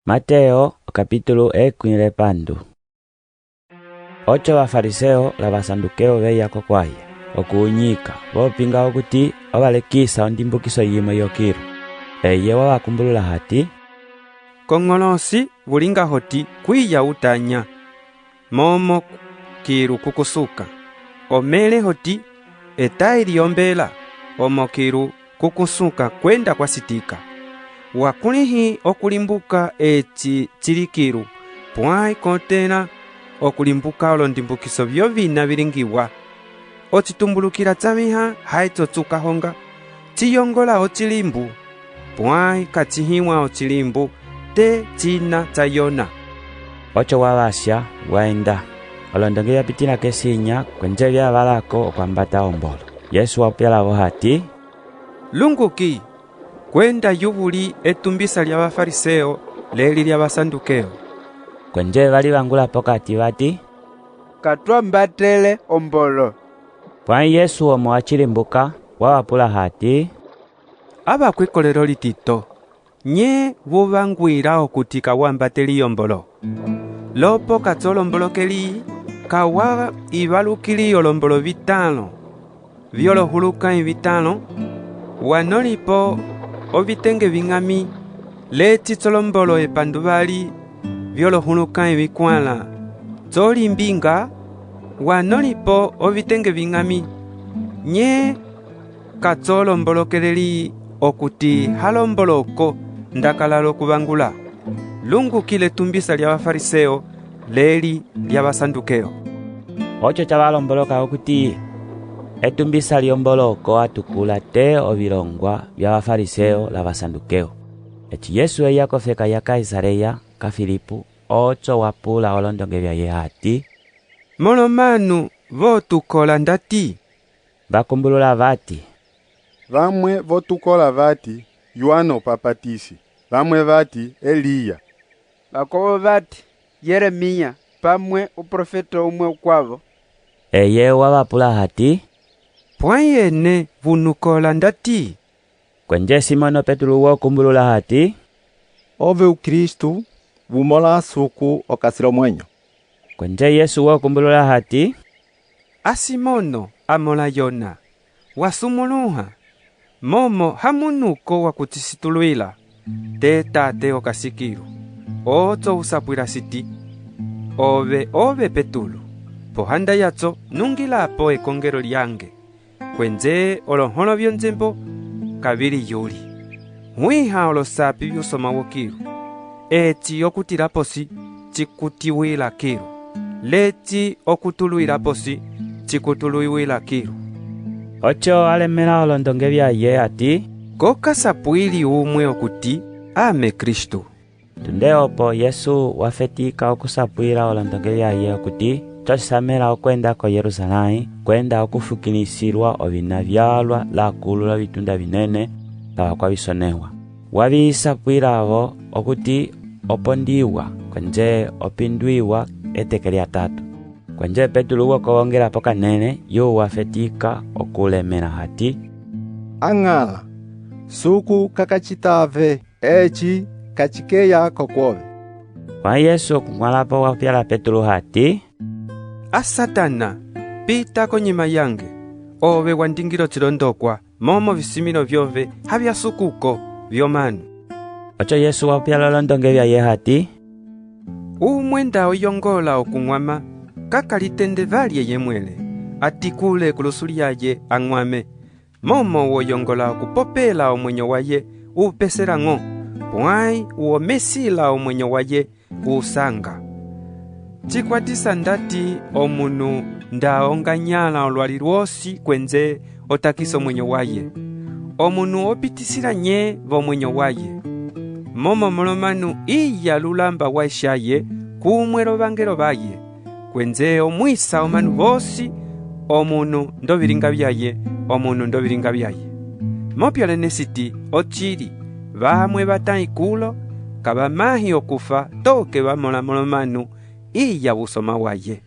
Mateo capítulo 16. Oco va Fariseo la va Sandukeo veya kokuaye oku u nyika, vo pinga okuti o va lekisa ondimbukiso yimue yokilu. Eye wa va kumbulula hati, Koñolosi vu linga hoti kuiya utanya, momo kilu ku kusuka. Omẽle hoti etaili ombela, omo kilu ku kusuka kuenda kua sitika. Wa kũlĩhi oku limbuka eci cili kilu, puãi ko tẽla oku limbuka olondimbukiso viovina vi lingiwa. Ocitumbulukila ca vĩha haico cukahonga, ci yongola ocilimbu, puãi ka cihĩwa ocilimbu te cina ca Yona. Oco wa va sia, wa enda. Olondonge via pitĩla kesinya kuenje via valako oku ambata ombolo. Yesu wa popia lavo hati, Lunguki, kuenda yuvuli etumbisa lia va Fariseo leli lia va Sandukeo. Kuenje va livangula pokati vati, Ka tuambatele ombolo. Puãi Yesu omo a ci limbuka, wa va pula hati, Avakuekolelo litito, nye vu vanguila okuti ka wambateli ombolo? Lopo ka co lombolokeli ka wa ivalukili olombolo vitãlo violohulukãi vitãlo, wa nõlipo ovitenge viñami leci colombolo epanduvali violohulukãi vikuãla co limbinga, wa nõlipo ovitenge viñami? Nye ka co lombolokeleli okuti halomboloko nda kala loku vangula? Lunguki letumbisa lia va Fariseo leli lia va Sandukeo. Oco ca va lomboloka okuti etumbisa liomboloko a tukula te ovilongua via va Fariseo la va Sandukeo. Eci Yesu eya kofeka ya Kaisarea ka Filipu, oco wa pula olondonge viaye hati, Mõlomanu vo tukola ndati? Va kumbulula vati, Vamue vo tukola vati, Yoano Upapatisi, vamue vati, Eliya. Vakuavo vati, Yeremiya, pamue uprofeto umue ukuavo. Eye wa va pula hati, Puãi ene vu nukola ndati? Kuenje Simono Petulu wo kumbulula hati, Ove u Kristu, vumõla a Suku o kasi lomuenyo. Kuenje Yesu wo kumbulula hati, A Simono, amõla Yona, wa sumũlũha, momo hamunuko wa ku ci situluila, te Tate o kasi kilu. Oco u sapuila siti, Ove, ove Petulu, pohanda yaco nungilapo ekongelo liange, kuenje olohõlo vionjembo ka vi li yuli. Huĩha olosapi viusoma wokilu. Eci o kutila posi ci kutiwila kilu, leci o kutuluila posi ci kutuluiwila kilu. Oco a lemẽla olondonge viaye hati, Ko ka sapuili umue okuti ame Kristu. Tunde opo Yesu wa fetika oku sapuila olondonge viaye okuti co sesamẽla oku enda ko Yerusalãi kuenda oku fukĩlisilua ovina vialua lakulu lovitunda vinene la vakuavisonehua. Wa vi sapuilavo okuti o pondiwa kuenje o pinduiwa eteke liatatu. Kuenje Petulu wo kovongela pokanele yu wa fetika oku lemẽla hati, A Ñala, Suku ka ka ci tave eci ka ci keya kokuove. Puãi Yesu oku ñualapo wa popia la Petulu hati, A Satana, pita konyima yange, ove wa ndingila ocilondokua, momo ovisimĩlo viove havia Sukuko, viomanu. Oco Yesu wa popia lolondonge viaye hati, Umue nda o yongola oku ñuama, ka ka litende vali eye muẽle, a tikule ekulusu liaye a ñuame. Momo wo yongola oku popela omuenyo waye u pesela ño, puãi u o mesila omuenyo waye u sanga. Ci kuatisa ndati omunu nda o nganyala oluali luosi kuenje o takisa omuenyo waye? Omunu o pitisila nye vomuenyo waye? Momo Mõlomanu iya lulamba wa Isiaye kumue lovangelo vaye, kuenje o muisa omanu vosi omunu ndovilinga viaye, omunu ndovilinga viaye. Mopia lene siti, ocili, vamue va tãi kulo ka va mahi okufa toke va mõla Mõlomanu iya vusoma waye.